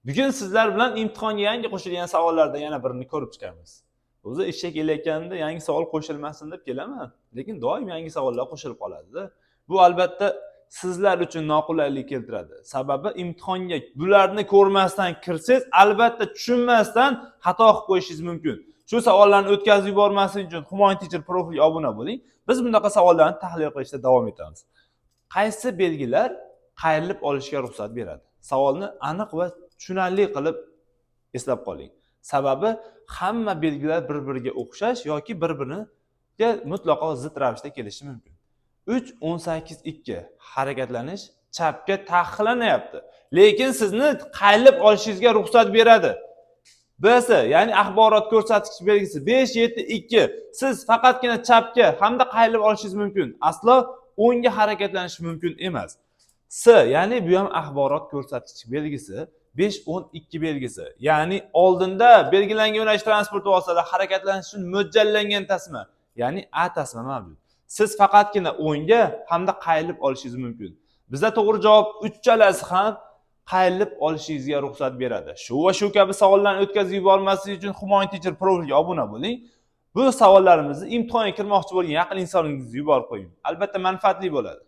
Bugun sizlar bilan imtihonga yangi qo'shilgan savollardan yana birini ko'rib chiqamiz. O'zi ishga kelayotganimda yangi savol qo'shilmasin deb kelaman, lekin doim yangi savollar qo'shilib qoladi-da. Bu albatta sizlar uchun noqulaylik keltiradi. Sababi imtihonga bularni ko'rmasdan kirsangiz, albatta tushunmasdan xato qilib qo'yishingiz mumkin. Shu savollarni o'tkazib yubormaslik uchun Humoyun Teacher profiliga obuna bo'ling. Biz bunaqa savollarni tahlil qilishda davom etamiz. Qaysi belgilar qayrilib olishga ruxsat beradi? Savolni aniq va tushunarli qilib eslab qoling. Sababi hamma belgilar bir-biriga o'xshash yoki bir-biriga mutlaqo zid ravishda kelishi mumkin. 3 18 2 harakatlanish chapga taqiqlanyapti. Lekin sizni qayrilib olishingizga ruxsat beradi. BS, ya'ni axborot ko'rsatkich belgisi 5 7 2, siz faqatgina chapga hamda qayrilib olishingiz mumkin. Aslo o'ngga harakatlanish mumkin emas. S, ya'ni bu ham axborot ko'rsatkich belgisi 5 10 2 belgisi. Ya'ni oldinda belgilangan yo'nalish transport vositalari harakatlanish uchun mo'ljallangan tasma, ya'ni A tasma mavjud. Siz faqatgina o'ngga hamda qayrilib olishingiz mumkin. Bizda to'g'ri javob uchalasi ham qayrilib olishingizga ruxsat beradi. Shu va shu kabi savollarni o'tkazib yubormaslik uchun Humoyun Teacher profiliga obuna bo'ling. Bu savollarimizni imtihonga kirmoqchi bo'lgan yaqin insoningizga yuborib qo'ying. Albatta manfaatli bo'ladi.